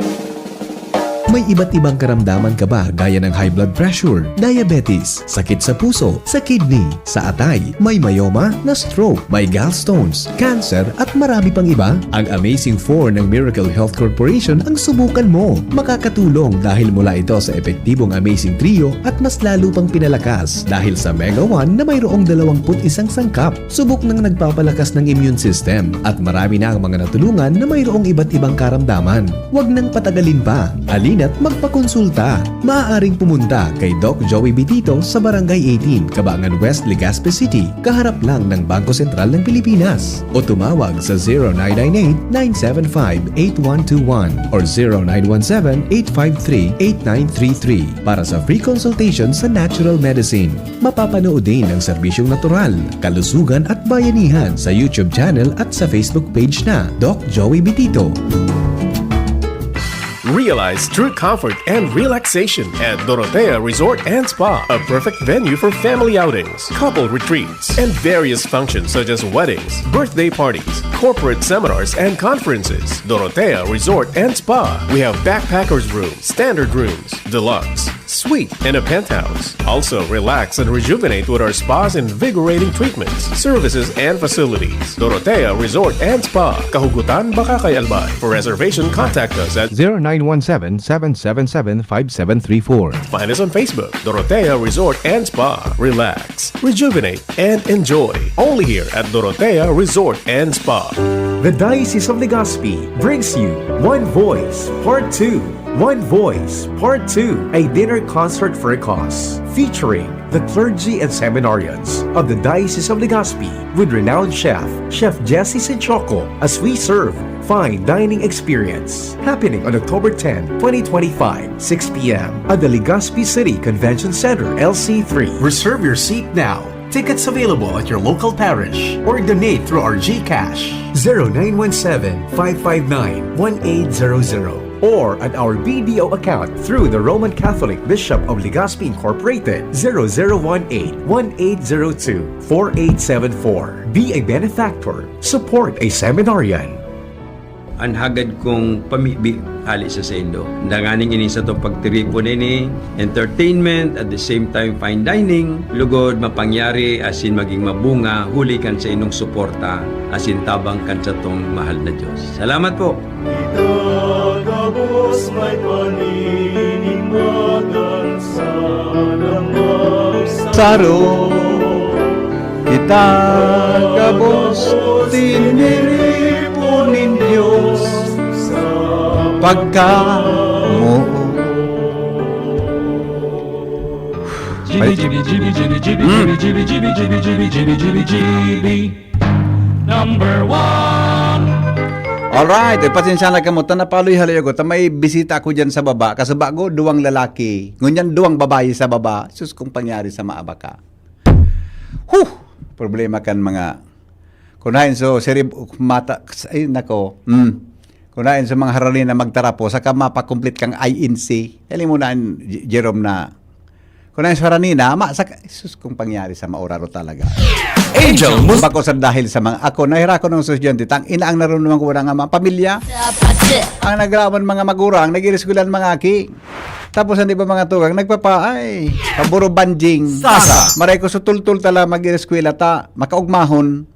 May iba't ibang karamdaman ka ba, gaya ng high blood pressure, diabetes, sakit sa puso, sa kidney, sa atay, may myoma, na-stroke, may gallstones, cancer, at marami pang iba? Ang Amazing four ng Miracle Health Corporation ang subukan mo. Makakatulong dahil mula ito sa epektibong Amazing Trio at mas lalo pang pinalakas dahil sa Mega one na mayroong dalawampu't isang sangkap. Subok nang nagpapalakas ng immune system at marami na ang mga natulungan na mayroong iba't ibang karamdaman. Huwag nang patagalin pa. Halina't magpakonsulta. Maaaring pumunta kay Doc Joey Bitito sa Barangay eighteen, Cabangan West, Legazpi City, kaharap lang ng Bangko Sentral ng Pilipinas. O tumawag sa zero nine nine eight, nine seven five, eight one two one or zero nine one seven, eight five three, eight nine three three para sa free consultation sa natural medicine. Mapapanood din ang serbisyong natural, kalusugan at bayanihan sa YouTube channel at sa Facebook page na Doc Joey Bitito. Realize true comfort and relaxation at Dorotea Resort and Spa, a perfect venue for family outings, couple retreats, and various functions such as weddings, birthday parties, corporate seminars, and conferences. Dorotea Resort and Spa. We have backpackers room, standard rooms, deluxe, suite, and a penthouse. Also, relax and rejuvenate with our spa's invigorating treatments, services, and facilities. Dorotea Resort and Spa, Kahugutan, Bacacay, Albay. For reservation, contact us at zero nine one seven, seven seven seven, five seven three four. Find us on Facebook, Dorotea Resort and Spa. Relax, rejuvenate, and enjoy. Only here at Dorotea Resort and Spa. The Diocese of Legazpi brings you One Voice Part two. One Voice Part two, a dinner concert for a cause, featuring the clergy and seminarians of the Diocese of Legazpi with renowned chef, Chef Jesse Sinchoco, as we serve fine dining experience. Happening on October tenth, twenty twenty-five, six p m at the Legazpi City Convention Center, L C three. Reserve your seat now. Tickets available at your local parish or donate through our GCash, zero nine one seven, five five nine, one eight zero zero, or at our B D O account through the Roman Catholic Bishop of Legazpi Incorporated, zero zero one eight, one eight zero two, four eight seven four. Be a benefactor. Support a seminarian. An hagad kong pamibi hale sa saindo. Danganing ini sa tong pagtiripon ini, entertainment, at the same time fine dining, lugod mapangyari asin maging mabunga huli kan sa inong suporta asin tabang kan satong mahal na Diyos. Salamat po! Itagabos may paninimagan sa damang Saro, kita gabos tiniripo nin Diyos pagkamuot. Jimmy, Jimmy, Jimmy, Jimmy, Jimmy, Jimmy, Jimmy, Jimmy, Jimmy, Jimmy, Jimmy, Jimmy, Jimmy, Jimmy. Number one. Alright, eh, pasensya na kamo, ta napaloy haloy ako, ta may bisita ako dyan sa baba. Kasuba ko, duwang lalaki, ngunyan duwang babayi sa baba. Sus, kung pangyari sa maabaka. Huh! Problema kan mga, kunahin so, serib-, mata, ay, nako, hmm. Kunahin sa mga harani na magtarapo, saka mapakumplit kang I N C. Alam mo na, J-, Jerome, na kunahin sa harani na, ma-, saka, sus, kung pangyari sa mauraro talaga. Angel Mus- Bako sa dahil sa mga, ako, nahira ko ng estudyante, tang ina ang narunungan ko, wala nga mga pamilya. Ang nagraman mga magurang, nag-iriskulan mga aki. Tapos, hindi ba mga tugang, nagpapaay, paburo banjing. Sasa. Maray ko sa tultul tala, mag-iriskwela ta, makaugmahon.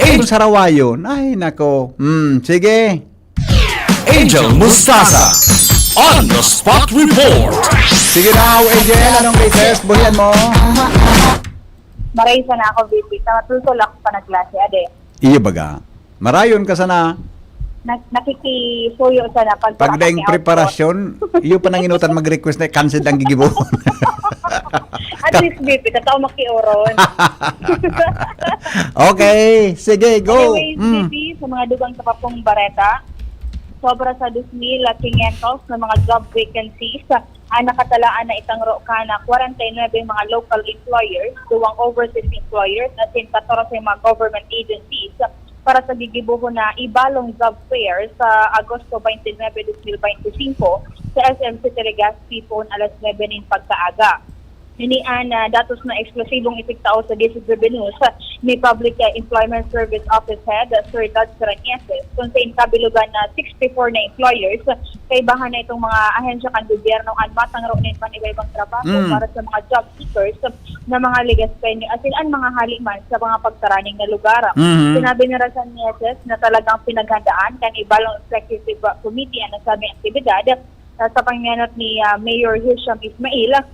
Angel Sarawayon, ay, nako. Hmm, sige. Angel Mustasa on the spot report. Sige daw, Angel, anong latest? Buhian mo. Maray sana ako, V P. Sa tultol ako pa nagklase, ade. Iyo baga. Marayon ka sana. Na-, nakikisuyo sana pag Pag daing preparasyon, iyo pa nang inutan mag-request na cancel ang gigibo. At least, V P, tatao makioron. Okay, sige, go. Anyways, Mm. V P, sa mga dugang sa papong bareta, sobra sa dos mil quinientos na mga job vacancies ang nakatalaan na itangro kan kwarenta y nuebe mga local employers, duwang overseas employers, asin katorse mga government agencies para sa gigibohon na ibalong job fair sa Agosto twenty-nine, twenty twenty-five sa S M City Legazpi poon alas nuebe nin pagkaaga. Ini an, ah, datos na eksklusibong ipigtao sa District Revenues ni Public, ah, Employment Service Office Head, ah, Sir Dodge Ranieses, kun sa inkabilugan na sixty-four na employers, kaibahan na itong mga ahensya kan gobyerno an matangro nin panibaybang trabaho Mm. para sa mga job seekers na mga Legazpeño, asin an mga hali man sa mga pagtaraning na lugar. Mhm. Sinabi ni Ranieses na talagang pinaghandaan kan ibalong executive committee an nasabing aktibidad, ah, sa pangenot ni, ah, Mayor Hisham Ismail,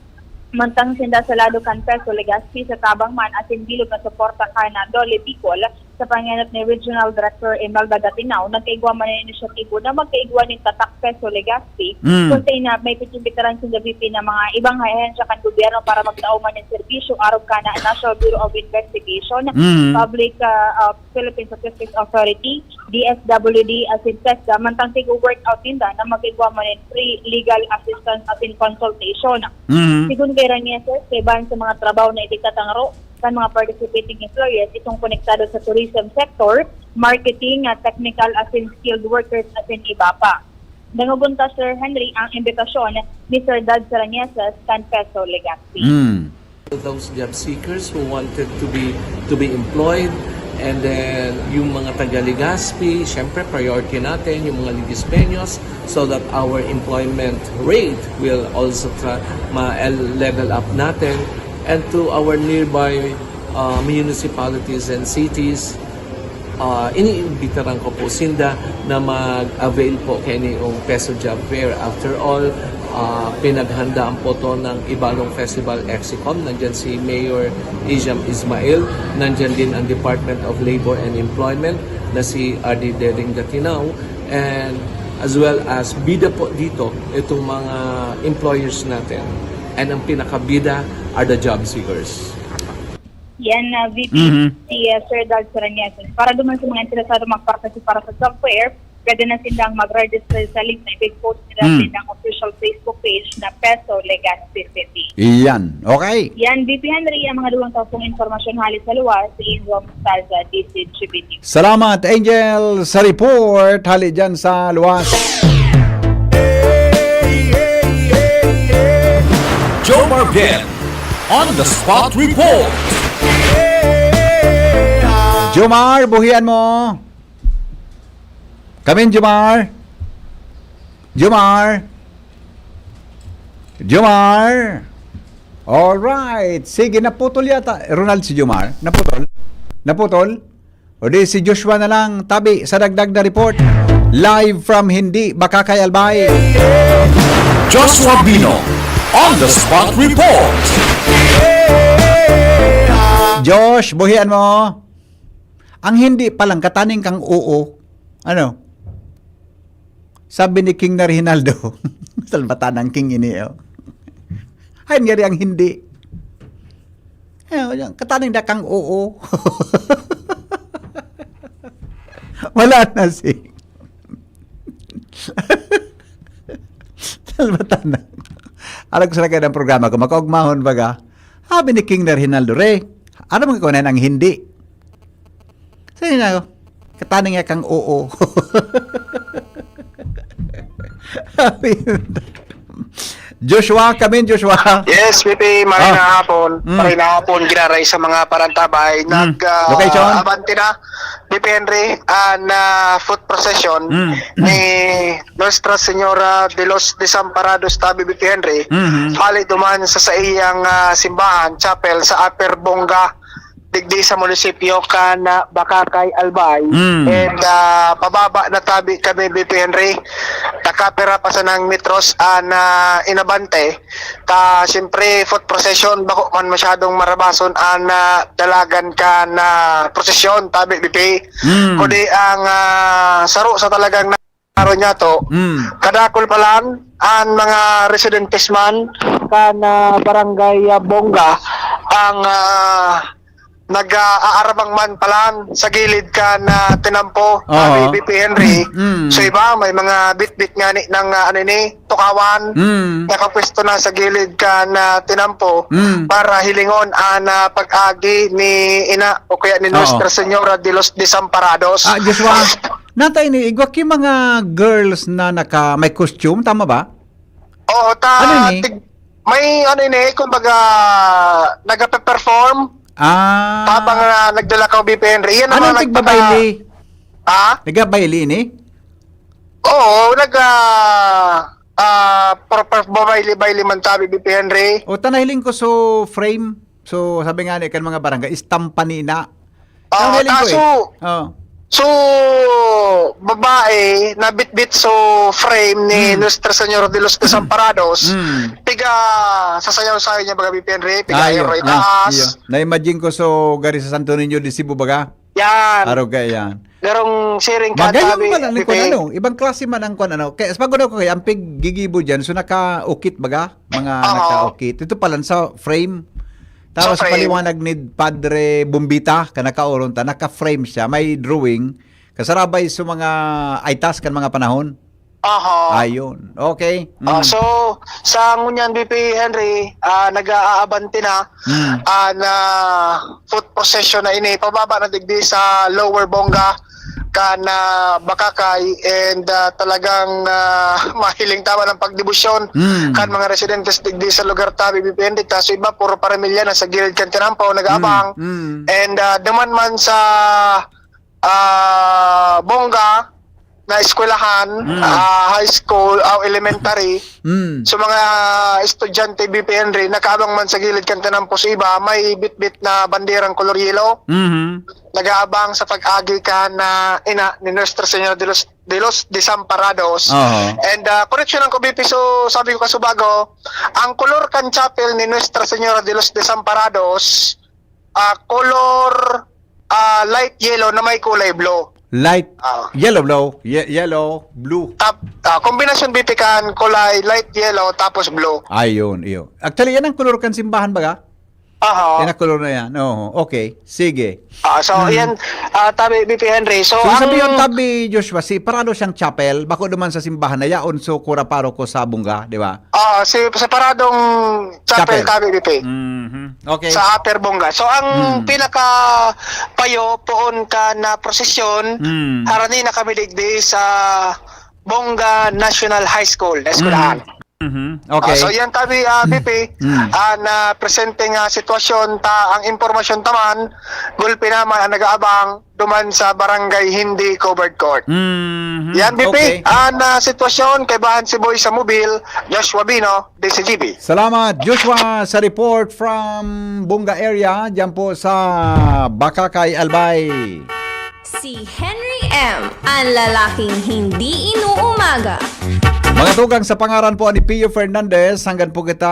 mantang sinda sa lado kan PESO Legazpi sa tabang man asin bilog na suporta kan, ah, DOLE Bicol sa pangenot ni Regional Director Imelda Gatinao, nagkaigwa man nin inisyatibo na magkaigwa nin tatak PESO Legazpi, Mm. kun sa ina may pikimbitaran sinda, V P, na mga ibang ahensya kan gobyerno para magtao man nin serbisyo arog kan National Bureau of Investigation, Mm. Public, ah, ah, Philippine Statistics Authority, D S W D asin PEZGA, mantang tig-workout ninda na mag-igwa man nin free legal assistance asin consultation. Mhm. Sigon kay Ranieses, kaibahan sa mga trabaho na itigtatangro kan mga participating employers, itong konektado sa tourism sector, marketing, ah, technical asin skilled workers asin iba pa. Dangogon ta, Sir Henry, ang imbitasyon ni Sir Dodge Ranieses kan PESO Legazpi. Mm. Those job seekers who wanted to be, to be employed, and then yung mga taga Legazpi, syempre priority natin yung mga Legazpeños so that our employment rate will also tra-, ma-, level up natin, and to our nearby, uh, municipalities and cities, ah, iniimbitaran ko po sinda na mag-avail po kaini ning PESO Job Fair. After all, ah, pinaghandaan po 'to ng Ibalong Festival Execom. Nandiyan si Mayor Ijam Ismail, nandiyan din ang Department of Labor and Employment na si R D Dering Gatinao, and as well as bida po dito itong mga employers natin. And ang pinakabida are the job seekers. Yan, ah, V P, Mhm. si, ah, Sir Dodge Ranieses. Para duman sa mga interesado magpartisipar sa job fair, pwede na sindang mag-register sa link na ipipost nila Hmm. sa ilang official Facebook page na Peso Legazpi City. Iyan. Okay. Yan, V P Henry, ang mga duwang taong impormasyon hali sa luwas, si Angel Mostarza, D Z G B News. Salamat, Angel, sa report. Hali dyan sa luwas. Jomar Bien on the spot report. Jomar, buhian mo. Come in, Jomar. Jomar. Jomar. Alright. Sige, naputol yata. Ronald, si Jomar. Naputol? Naputol? O di, si Joshua na lang. Tabi sa dagdag na report. Live from Hindi, Bacacay, Albay. Joshua Bino on the spot report. Josh, buhian mo. Ang Hindi pa lang, kataning kang oo. Ano? Sabi ni King na Rinaldo, salbatan ng King ini, oh. Ay, nangyari ang Hindi. Eh, kataning da kang oo. Wala na si... Salbatan na. Alam ko sa lagay ng programa ko, makaugmahon baga. Sabi ni King na Rinaldo, "Re, ano man ko na ang Hindi?" Sige na, kataning niya kang oo. Joshua, come in, Joshua. Yes, V P, maray Ah. na hapon. Mm. Maray na hapon, giraray sa mga parantabay. Mm. Nag, ah, Location? Abante na, V P Henry, an, ah, foot procession Mm. ni Nuestra Señora de los Desamparados, tabi, V P Henry. Mhm. Hali duman sa saiyang, ah, simbahan, chapel, sa Upper Bonga, digdi sa munisipyo kan, ah, Bacacay, Albay. Mm. And, ah, pababa na tabi kami, V P Henry. Nakapira pa sanang metros an, ah, inabante. Ta, siyempre, foot procession, bako man masyadong marabason an, ah, dalagan kan, ah, prosesyon, tabi, V P. Mm. Kundi ang, ah, saro sa talagang Aro niya to. Mm. Kadakul pa lang, an mga residentes man kan, ah, Barangay, ah, Bonga ang, ah, nag-aarabang man pa lang sa gilid kan, ah, tinampo, Aha. sabi ni V P Henry. Mm. So iba, may mga bitbit nga ni, ng, ah, ano ini, tukawan, Mm. nakapwesto na sa gilid kan, ah, tinampo Mm. para hilingon an, ah, pag-agi ni Ina o kaya ni Oo. Nuestra Señora de los Desamparados. Ah, Joshua, Nata ini, igwa ki mga girls na naka, may costume, tama ba? Oo, ta, Ano ini? tig-, may ano ini, kumbaga, nagpe-perform Ah. habang, ah, nagdala ka V P N. Iyan ang Anong mga nagpapa- tigbabayle? Ha? Nagbabayle ini? Oo, nag, ah, ah, per-, per-, babayle-bayle man tabi, V P Henry. O, ta nahiling ko so frame. So, sabi nga ni kan mga barangay, istampa ni na. Ah, Ang hiling ko eh. kaso, Oh. so, babae na bitbit so frame ni Hmm. Nuestra Señora de los Desamparados, Hmm. piga sasayaw-sayaw niya baga, V P Henry, piga Ah, iyo. Aero Ah, Itaas. iyo. Na-imagine ko so gari sa Santo Niño de Cebu baga. Yan. Arog ka yan. Garong siring ka, Magayon tabi, pala ni Pipi. Kwan, ano, ibang klase man ang kwan, ano. Kaya sa pagod ako kaya, ang piggigibo dyan, so nakaukit baga? Mga Oo. nakaukit. Ito pala sa frame. Tapos Sa frame. paliwanag ni Padre Bombita, ka nakauron ta, naka-frame siya, may drawing. Kasarabay sa mga aitas kan mga panahon. Aha. Ayun. Okay. Ah, Mm. so, sa ngunyan, V P Henry, ah, nag-aabante na, Mm. ah, na foot procession na ini. Pababa na digdi sa Lower Bonga, kan, ah, Bacacay, and, ah, talagang, ah, mahiling tama ng pagdebosyon Mm. kan mga residentes digdi sa lugar tabi, V P Henry. Ta, so iba, puro paramilya na sa gilid kan tinampo, nag-aabang. Mm. Mm. And, ah, duman man sa ah, bongga na eskwelahan, Mm. ah, high school o elementary. Mm. So, mga estudyante, V P Henry, nakaabang man sa gilid kan tinampo sa iba, may bitbit na banderang kolor yelo. Mhm. Nag-aabang sa pag-agi kan, ah, ina ni Nuestra Señora de los, de los Desamparados. Oho. And, ah, correction lang ko, V P, so, sabi ko kasubago, ang kolor kan chapel ni Nuestra Señora de los Desamparados, ah, color, ah, light yellow na may kulay blue. Light Ah. yellow, blue. Ye-, yellow, blue. Tap-, ah, kombinasyon, V P, kan kulay light yellow tapos blue. Ayun, iyo. Actually, yan ang kolor kan simbahan, baga? Aha. Yan ang kolor na yan. Oo, okay. Sige. Ah, so, Mhm. yan, ah, tabi, B P Henry. So, So, ang... sabi yung tabi, Joshua, si Parado siyang chapel, bako duman sa simbahan na yaon, so kura paro ko sa Bunga, di ba? Ah, si separadong chapel, Chapel. Tabi, B P. Mhm. Okay. Sa Upper Bonga. So, ang Hmm. pinaka payo poon ka na prosesyon, Hmm. harani na kami digdi sa Bonga National High School, na eskwelahan. Mhm. Okay. Ah, so, yan tabi, ah, B P, Mm. ah, na presente nga sitwasyon, ta ang impormasyon taman, gulpi naman ang nag-aabang duman sa barangay hindi covered court. Mhm. Yan, B P, Okay. ang ah, sitwasyon, kaibahan si Boy sa Mobil, Joshua Bino, D C G B. Salamat, Joshua, sa report from Bunga area, dyan po sa Bacacay, Albay. Si Henry M, ang lalaking hindi inuumaga. Mga tugang, sa pangaran po ni Pio Fernandez, hanggang po kita,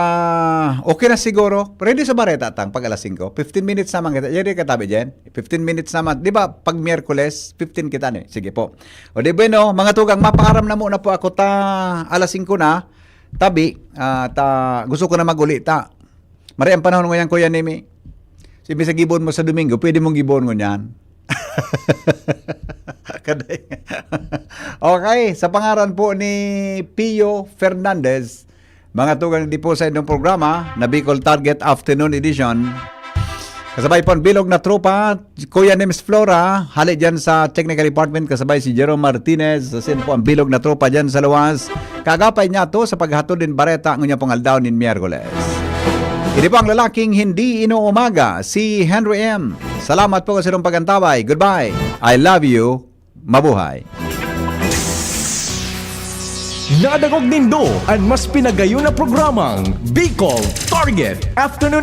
okay na siguro. Ready sa bareta tang pag alas singko. Fifteen minutes naman kita. Yari katabi dyan. Fifteen minutes naman. Di ba, pag Miyerkules, fifteen kita ni. Sige po. O di bueno, mga tugang, mapaaram na muna po ako ta alas singko na. Tabi, ah, ta, gusto ko na mag-uli ta. Mari ang panahon ngayon, Kuya Nemi. Si bisa gibon mo sa Domingo, pwede mong gibon ngunyan. Kaday. Okay, sa pangaran po ni Pio Fernandez, mga tugang di po sa inyong programa na Bicol Target Afternoon Edition. Kasabay po ang bilog na tropa, Kuya Nims Flora, hali dyan sa Technical Department, kasabay si Jerome Martinez, sa sin po ang bilog na tropa dyan sa luwas. Kagapay niya to sa paghatod din bareta ngunyan pong aldaw nin Miyerkules. Ini po ang lalaking hindi inuumaga, si Henry M. Salamat po sa inyong pag-antabay. Goodbye. I love you. Mabuhay. Nadangog nindo an mas pinagayon na programang Bicol Target Afternoon